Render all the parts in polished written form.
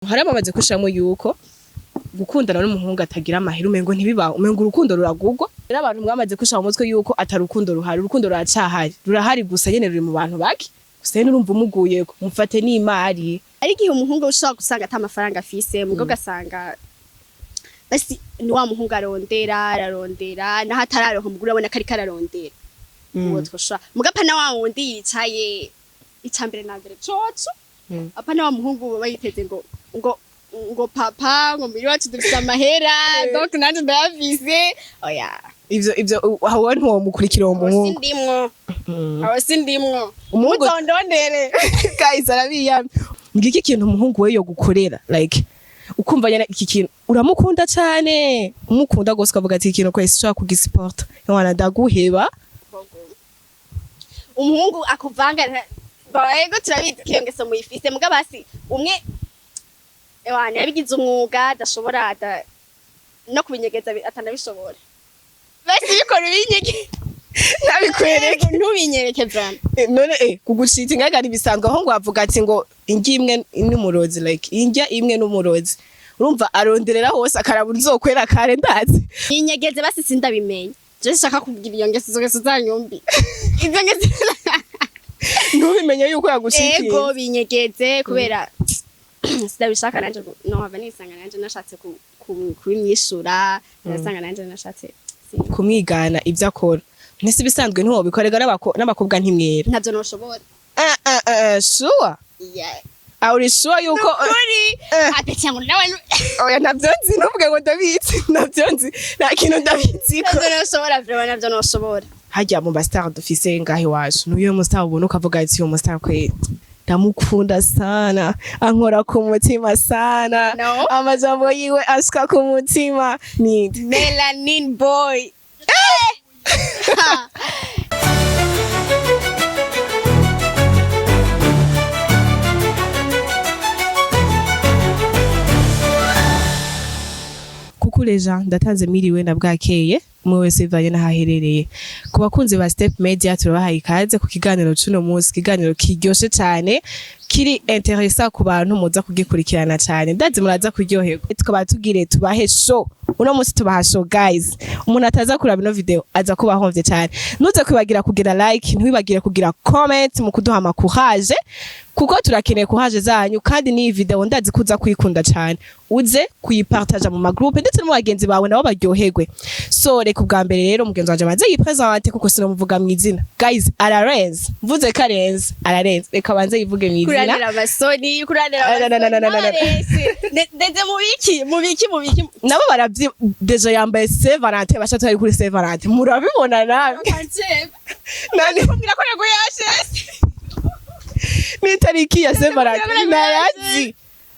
Hari abamaze kwishiramo yuko gukundana n'umuhungu atagira amahera umengo ntibibaho, umengo urukundo ruragurwa. Rero abantu mwamaze kwishira mu mutwe yuko atari urukundo ruhari, urukundo ruracahari, rurahari, gusa nyene ruri mu bantu bake. Gusa nyene urumva umuguyeko, mufate n'imari. Ari igihe umuhungu ushobora gusanga ata mafaranga afise, mugo ugasanga basi ni wa muhungu arondera, ararondera, naho atararonka, umugore urabona ko ariko ararondera. Uwo twoshobora muga pana wa wundi yicaye. Icambere na mbere coco, apana wa muhungu baba yiteze ngo papa, ngo mbiri wacu dufise amahera, donc nanje ndayafise. Oya. Ivyo aho ntiwomukurikira uwo Aho muhungu. sindimwo, aho sindimwo. Umuhungu Muzondondere. Guys, arabiyamye. Ngiki ikintu umuhungu we yogukorera, like ukumva nyene iki kintu uramukunda cane, umukunda gose, ukavuga ati ikintu kwese ushobora kugisupporta, wana ndaguheba. Umuhungu akuvanga, ego, turabizi ko iyo ngeso muyifise, muga basi umwe ewana yabigize umwuga, adashobora no kubinyegeza, atanabishobora, basi bikora ibinyege. Ntabikwereke. Ntubinyereke vraiment. None kugushita ingagari bisanzwe, aho ngo avuga ati ngo indya imwe n'umurozi, like indya imwe n'umurozi, urumva aronderera hose akarabura uzokwera kare, ndazi. Yinyegeze basi sindabimenya. Je shaka kugira iyo ngeso, izo ngeso zanyu mbi, izo ngeso. Ntubimenye yuko yagushitiye. Ego, binyegeze kubera sindabishaka nanje nohava nisanga nanje nashatse kubimyishura, nasanga nanje nashatse Kumwigana ibyo akora ntese bisanzwe, ntiwobikorega n'abakobwa ntimwera. Ntavyo noshobora. Ah, ah, ah, sure? Yeah. Ah, uri sure yuko Nukuri. Apeti yangu nawe. Oya, ntabyo nzi, ntuvuge ngo ndabizi, ntabyo nzi, nta kintu ndabizi ko. Navyo noshobora vraiment, navyo noshobora. Harya mu bastar dufise ngaho iwacu, n'uyo mustar ubona ukavuga ati uyu mustar kweli ndamukunda sana, ankora ku mutima sana? No. Amajambo yiwe ashika ku mutima ni Melanin Boy. Kuko leja ndatanze miriwe na bwakeye, umwe wese bivanye n'aho aherereye. Ku bakunzi ba Step Media, turabahaye ikaze ku kiganiro c'uno munsi, ikiganiro kiryoshe cane, kiri intéressant ku bantu muza kugikurikirana cane. Ndazi muraza kuryoherwa. Tukaba tugire tubahe show uno munsi, tubaha show guys. Umuntu ataza kuraba ino video aza kuba ahomvye cane. Ntuze kwibagira kugira like, ntiwibagire kugira comment mu kuduha ama courage, kuko turakeneye courage zanyu. Kandi n'iyi video ndazi kuza kuyikunda cane, uze kuyipartaja mu magroupe ndetse no mu bagenzi bawe, nabo baryoherwe. So reka ubwa mbere rero mugenzi wanje abanze yipresente, kuko sinamuvuga mu izina. Guys, ararenze, mvuze ko arenze, ararenze. Reka abanze yivuge mu izina. Kuranira amasoni, kuranira. Ah, no, no, no, no, no, no. Amasoni ndetse mubiki, mubiki, mubiki. Nabo baravyi déjà, yambaye Saint Valentin, basha turi kuri Saint Valentin, murabibona nawe. Nani kumbwira ko yaguye yashese. N'itariki ya Saint Valentin narazi.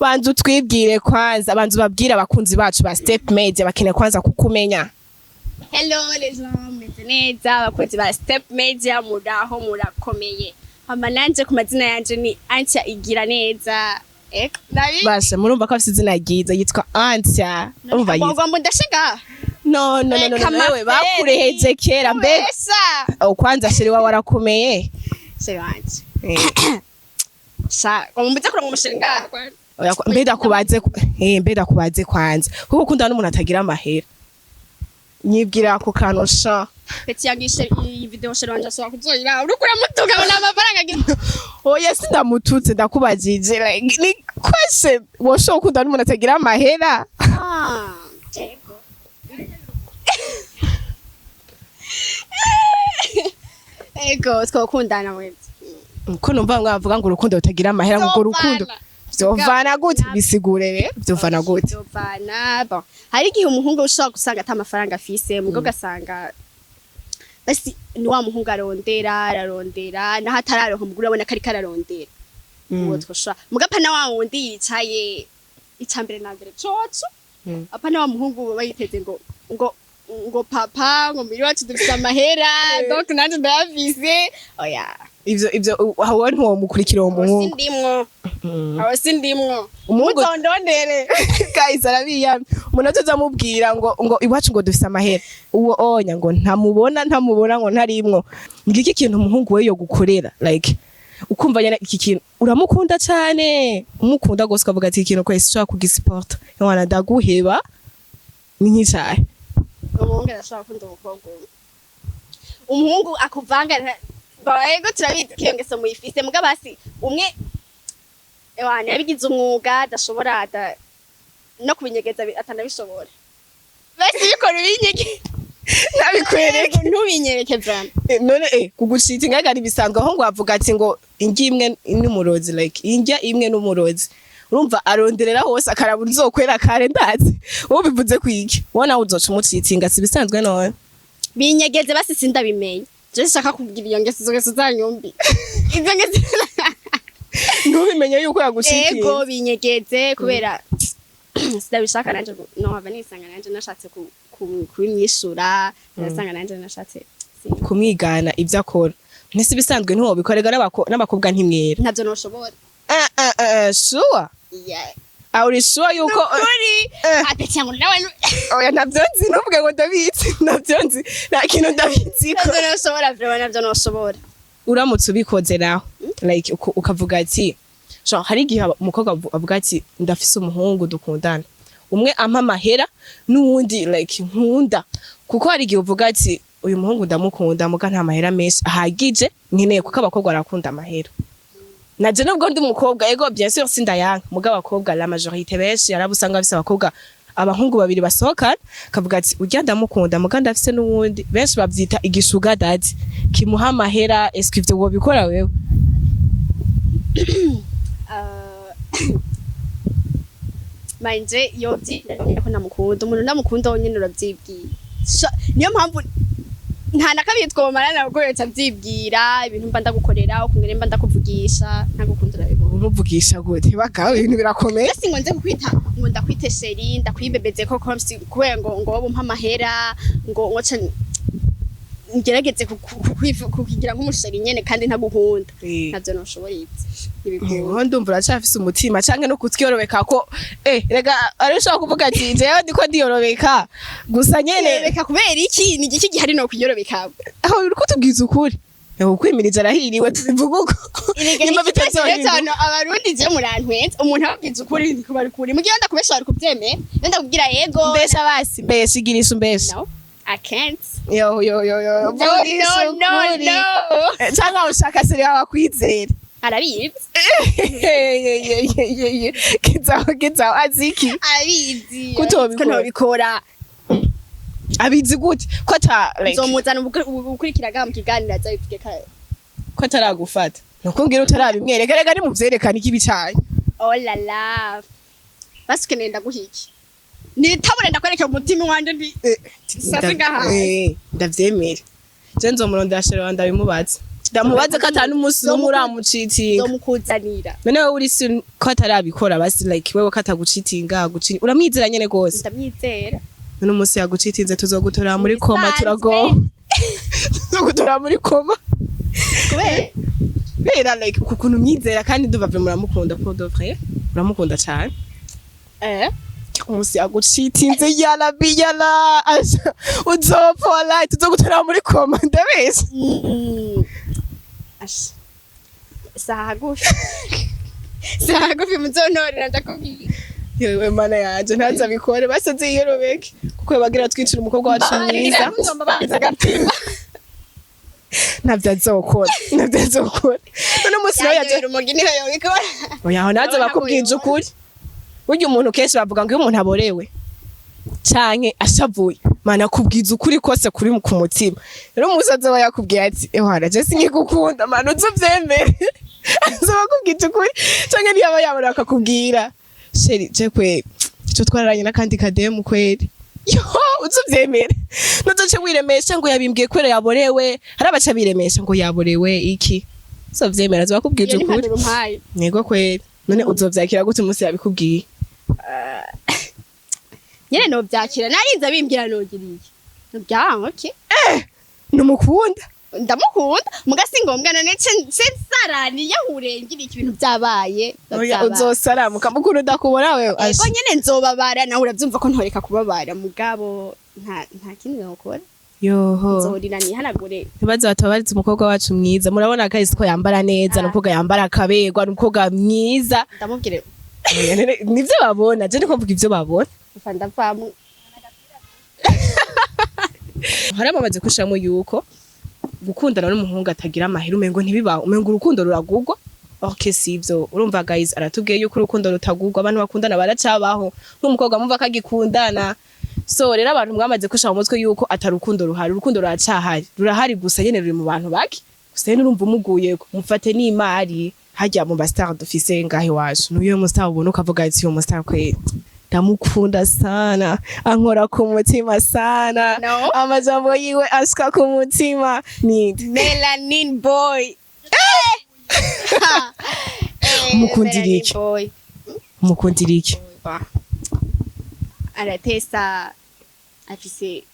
Banza utwibwire kwanza, banza ubabwire abakunzi bacu ba Step Media, bakeneye kwanza kukumenya. Hello les gens, meze neza? Abakunzi ba Step Media, muraho, murakomeye? Hama nanje ku mazina yanje ni Antia Igira Neza. Eko nabi. Basha murumva ko afise izina ryiza, yitwa Antia. Urumva yitwa Ngomba ndashinga. No, no, no, no, no, wewe bakureheje kera mbega. Mbesa. Oh, kwanza chéri wawe arakomeye. Chéri wanje. Sha, ngomba mbuze kuronka umuchéri ngaha. Oya, mbe ndakubaze kwanza, kuko ukundana n'umuntu atagira amahera, nyibwira ako kantu sha. Petit yangishe iyi video, chéri wanje ashobora kuzoyira. Uriko uramutuka ngo nta mafaranga agira. Oya, sindamututse, ndakubajije, like ni question: woshobora gukundana n'umuntu atagira amahera? Ah, yego. Ego, twakundana mwebwe. Ko numva mwavuga ngo urukundo rutagira amahera, ngo urwo rukundo vyovana gute? Bisigure rero, vyovana gute? Vyovana, bon. Hari igihe umuhungu ushobora gusanga ata mafaranga afise, mugo ugasanga basi ni wa muhungu arondera, ararondera, naho atararonka, umugore urabona ko ariko ararondera. Uwo twoshobora muga pana wa wundi yicaye. Icambere na mbere coco, apana wa muhungu baba yiteze ngo papa, ngo mbiri wacu dufise amahera, donc nanje ndayafise. Oya. Ivyo aho ntiwomukurikira uwo Aho muhungu. sindimwo, aho sindimwo. Umuhungu Muzondondere. Guys, arabiyamye. Umuntu azoza amubwira ngo iwacu ngo dufise amahera, uwo onya ngo ntamubona, ntamubona, ngo ntarimwo. Ngiki ikintu umuhungu we yogukorera, like Ukumva nyene iki kintu uramukunda cane, umukunda gose, ukavuga ati: "Ikintu kwese ushobora kugisuporta, wana ndaguheba." Ni nk'icahe? Umuhungu arashobora gukunda umukobwa umwe. Umuhungu akuvanga, ego, turabizi ko iyo ngeso muyifise, muga basi umwe, ewana, yabigize umwuga, adashobora no kubinyegeza, atanabishobora. Basi bikora ubinyege. Ntabikwereke. Ntubinyereke vraiment. None kugucita ingaga bisanzwe, aho ngo avuga ati ngo indya imwe n'umurozi, like indya imwe n'umurozi, urumva aronderera hose akarabura uzokwera kare. Ndazi wowe bivuze kwiki, wowe nawe uzoca umucitinga, si bisanzwe none? Binyegeze basi, sindabimenya. Je shaka kugira iyo ngeso, izo ngeso zanyu mbi, izo ngeso. Ntubimenye yuko yagucitinze. Ego, binyegeze kubera sindabishaka. Nanje nohava nisanga nanje nashatse kubimyishura, ndasanga nanje nashatse Kumwigana ibyo akora, ntese bisanzwe ntiwobikorega n'abakobwa ntimwera? Ntavyo noshobora. Sure? Yeah. Ah, uri sure yuko Nukuri. Ate cyangwa nawe? Oya, ntabyo nzi, ntuvuge ngo ndabizi. Ntabyo nzi, nta kintu ndabizi ko. Navyo noshobora vraiment, navyo noshobora. Uramutse ubikoze naho, like ukavuga ati genre hari igihe umukobwa avuga ati: "Ndafise umuhungu dukundana, umwe ampa amahera n'uwundi like nkunda." Kuko hari igihe uvuga ati: "Uyu muhungu ndamukunda, muga nta mahera menshi ahagije nkeneye," kuko abakobwa barakunda amahera. Naje nubwo ndi umukobwa, ego, bien sûr sindayanka, muga abakobwa la majorité benshi yarabo usanga bafise abakobwa, abahungu babiri basohokana, kavuga ati: "Urya ndamukunda, muga ndafise n'uwundi." Benshi bavyita igisugar daddy kimuha amahera. Eske ivyo wobikora wewe? Manje yovyibwira ko namukunda. Umuntu ndamukunda wonyene uravyibwira. Niyo mpamvu nta na kabiri twomarana, kuko yoca avyibwira ibintu mba ndagukorera, ukungene mba ndakuvugisha. Ntagukunda urabibona. Umuvugisha gute bagawe? Ibintu birakomeye. Mbese ngo nze kukwita ngo ndakwite chéri, ndakwibebeze koko, kubera ngo wowe umpa amahera, ngo ca ngerageze kukugira nk'umuchéri nyene kandi ntagukunda, ntavyo noshobora ivyo, ntibikunda. Nko ndumva uracafise umutima canke no kutyorobeka ko rega ari ushobora kuvuga ati: "Jewe ndiko ndiyorobeka gusa nyene." Reka, kubera iki? Ni igiki gihari no kuyorobeka? Aho uriko tubwiza ukuri, ukwimiriza arahiriwe, tubivuga uko nimba bitazohinduka. Cyane abarundi je murantwenza. Umuntu ababwiza ukuri ndiko bari kuri mugihe ndakubesha bari kubyemera, iyo ndakubwira yego. Mbesha basi, mbesha, igirisha umbesha. No, I can't. Yo yo yo yo! No, Vugisha no, no. ukuri. No. Canke ushaka chéri wawe akwizere. Arabizi. Kizaho kizaho, aziki? Arabizi. Kutobikora. Ko ntobikora. Abizi gute ko ata like Nzomuzana ubukurikira mu kiganiro, azabivuge ka. Ko ataragufata, nuko ngira utarabimwereka. Rega nimuvyerekana ikibi cayo. Oh la la, basi ukeneye ndaguha iki? Nitabure ndakwereka umutima wanje ndi sase ngaha. Ndavyemera, je nzomurondera chéri wawe, ndabimubaza, ndamubaze ko ata n'umunsi n'umwe uramucitinga. Nzomukuzanira. None wewe uri si ko atarabikora basi, like wewe ko atagucitinga, aguci uramwizera nyene gose? Ndamwizera. None umunsi yagucitinze tuzogutora muri coma. Bisanzwe. Turagowe, tuzogutora muri coma. Kubera? Kubera like uku kuntu umwizera, kandi ndumva vraiment uramukunda, pour de vrai uramukunda cane. Umunsi yagucitinze, yala biyala asha, uzopfa wallahi, tuzogutora muri coma, ndabizi. Asha, saha hagufi, saha hagufi muzontorera, ndakubwiye. Yewe mana yanje, ntazabikore basi, aziyorobeke kuko bagira twicira umukobwa wacu mwiza. Ntavyo azokora, ntavyo azokora. None umunsi nawe yaje Yanyoye urumogi niho yobikora. Oya, aho naza bakubwije ukuri. Burya umuntu kenshi bavuga ngo iyo umuntu aborewe canke ashavuye, mana akubwiza ukuri kose kuri ku mutima. Rero umunsi azoba yakubwiye ati: "Ehwana, je sinkigukunda," mana uzovyemere, azoba akubwije ukuri. Canke niyaba yabona akakubwira: "Chéri, je kweri ico twararanye n'akandi kademu kweri," yo uzovyemere? Nuzoce wiremesha ngo yabimbwiye kubera yaborewe. Hari abaca biremesha ngo yaborewe iki. Uzovyemera? Azoba akubwije Iyo ni ukuri. impanuro umpaye. Nego kweri. None uzovyakira gute umunsi yabikubwiye? Nyene novyakira, narinze abimbwira, nogira iki? Nobyanga, okay. Numukunda? Ndamukunda, muga si ngombwa. None ce nsarani yahure ngira iki? Ibintu byabaye. Oya. Byabaye. Uzosaramuka mukuru ndakubona wewe. Ego nyene nzobabara, nawe uravyumva ko ntoreka kubabara, mugabo nta kindi nokora. Yoho. Nzorira nihanagure. Ntibaze batabariza umukobwa wacu mwiza. Murabona kahise ko yambara neza. Ah. N'umukobwa yambara akaberwa, n'umukobwa mwiza. Ndamubwire. Oya, nivyo babona, je ndiko mvuga ivyo babona. Ufa ndavamo. Hari abamaze kushiramo yuko gukundana n'umuhungu atagira amahera umengo ntibibaho, umengo urukundo ruragurwa. Ok, sivyo? Urumva guys, aratubwiye yuko urukundo rutagurwa, abantu bakundana baracabaho, nk'umukobwa mumva kagikundana. So rero abantu mwamaze kushira mu mutwe yuko atarukundo ruhari, urukundo ruracahari, rurahari, gusa nyene ruri mu bantu bake. Gusa nyene urumva umuguyeko mufate n'imari. Harya mu ba star dufise ngaho iwacu, n'uyo mu star ubona ukavuga ati: "Uyo mu star kweli ndamukunda sana, ankora ku mutima sana." No. Amajambo yiwe ashika ku mutima ni Melanin Boy. Umukundira Melanin iki? Boy. Umukundira iki? Ba. Aratesa, afise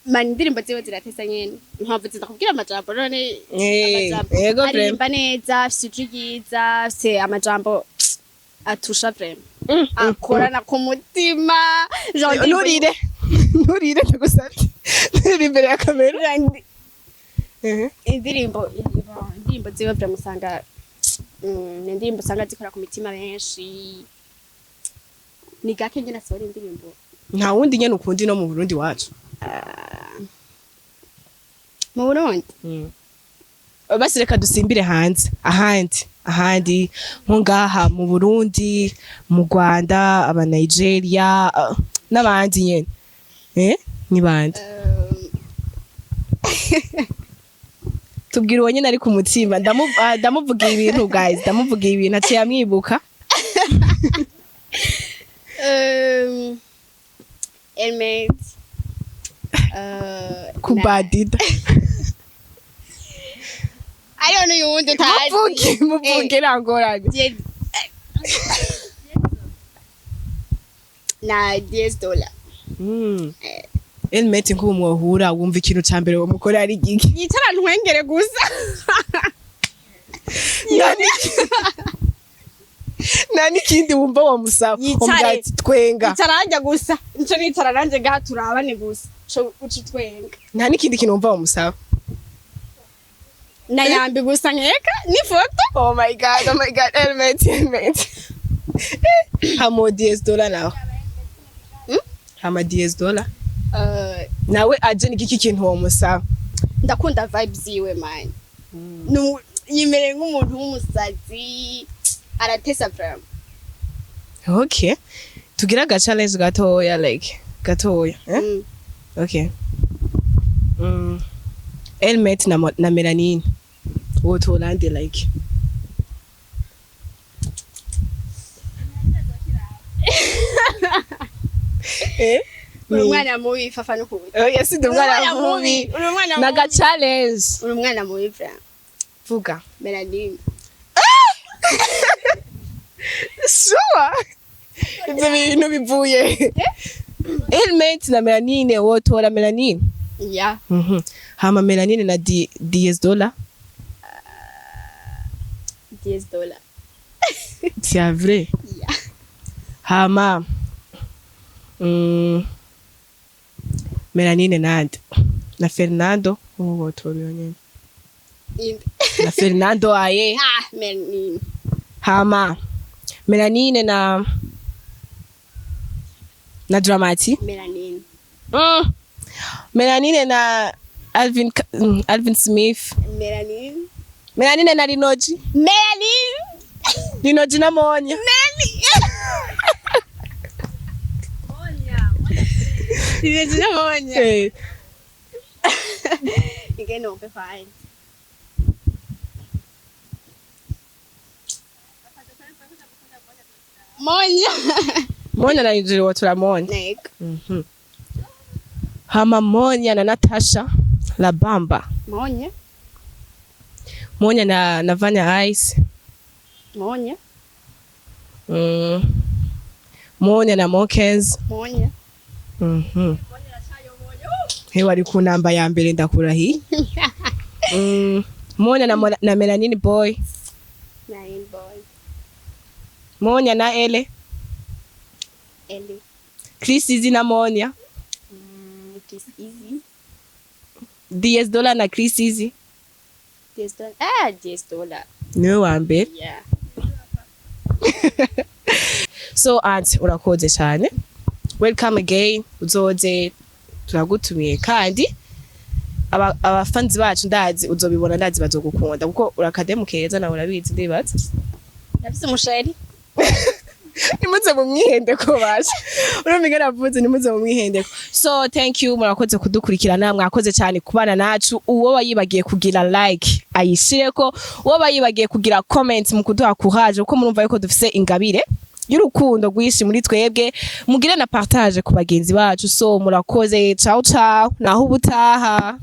man indirimbo ziwe ziratesa nyene. Impamvu zidakubwira amajambo none. Amajambo. Yego, vraiment. Aririmba neza, afise ijwi ryiza, afise amajambo atusha vraiment, akorana ku mutima. Genre indirimbo- Nturire, nturire, ndagusabye, nturire imbere ya kamera. Indirimbo ziwe vraiment usanga ni indirimbo usanga zikora ku mitima benshi. Ni gake nyene asohora indirimbo. Nta wundi nyene ukundi no mu Burundi wacu? Mu Burundi? Basi reka dusimbire hanze, ahandi nko ngaha mu Burundi, mu Rwanda, aba Nigeria, n'abandi nyene, ni bande? Tubwira uwo nyene ari ku mutima. Ndamuvugira ibintu guys, ndamuvugira ibintu aciye amwibuka. Elmet. Kubadida. Ariyo n'uyundi utazi. Muvuge, muvuge, ntangorane. Na 10 dollars. Elmet, nk'ubu mwohura, wumva ikintu ca mbere womukora ari igiki? Yicara ntwengere gusa. Nta n'ikindi wumva womusaba? Yicare. Wumva ati twenga. Yicara hajya gusa, nico nicara nanje ngaha turabane gusa, co uca utwenga. Nta n'ikindi kintu wumva womusaba? Na yambi gusa, nkeka n'ifoto. Oh my God, oh my God, Elmet, Elmet. Hamo 10 dollars nawe? Hmm? Hama 10 dollars nawe aje, ni kiki kintu womusaba? Ndakunda vibes ziwe man. Yimereye nk'umuntu w'umusazi, aratesa vraiment. Okay, tugira aga challenge gatoya, like gatoya, eh? Mm. Okay, Elmet na Melanine, wotorande like? Uri umwana mubi, Fafa, n'ukuri. Oya, si ndi umwana mubi. Uri umwana mubi. Naga challenge. Uri umwana mubi vraiment. Vuga. Melanine. Sure, ivyo bintu bivuye Elmet na Melanine, wotora Melanine? Yeah. Hama Melanine na 10 dollars? 10 dollars. C'est vrai? Yeah. Hama Melanine nande na Fernando, uwo wotora uyo nyene? Inde? Na Fernando aye. Ah, Melanine. Hama Melanine na Dramati? Melanine. Melanine na Alvin, Alvin Smith? Melanine. Melanine na Linoji? Melanine. Linoji na Monya? Melanine na Monya. Ingene wumve fine. Monya. Monya na Linoji, wotora Monya? Nego. Hama Monya na Natasha La Bamba? Monya. Monya na Vanya Ice? Monya. Monya na Mokens? Monya. Hewe, ari ku namba ya mbere, ndakurahiye. Monya na Melanine Boy? Melanine Boy. Monya na Ele? Eli. Chris Izzy na Monya? Chris Easy. DS Dollar na Chris Easy. DS Dollar, ah, DS Dollar. Niwe wa mbere. Yeah. So aunt, urakoze cyane, welcome again, uzoze, turagutumiye. Kandi abafanzi bacu, ndazi uzobibona, ndazi bazogukunda kuko urakademu keza, nawe urabizi, ndibaza. Ndafise umuchéri. Nimuze mu mwihendeko basha, urumva ingene avuze, nimuze mu mwihendeko. So thank you, murakoze kudukurikirana, mwakoze cyane kubana nacu. Uwo wayibagiye kugira like ayishireko, uwo bayibagiye kugira comment mu kuduha courage, kuko murumva yuko dufise ingabire y'urukundo rwinshi muri twebwe. Mugire na partage ku bagenzi bacu. So murakoze, ciao ciao, naho ubutaha.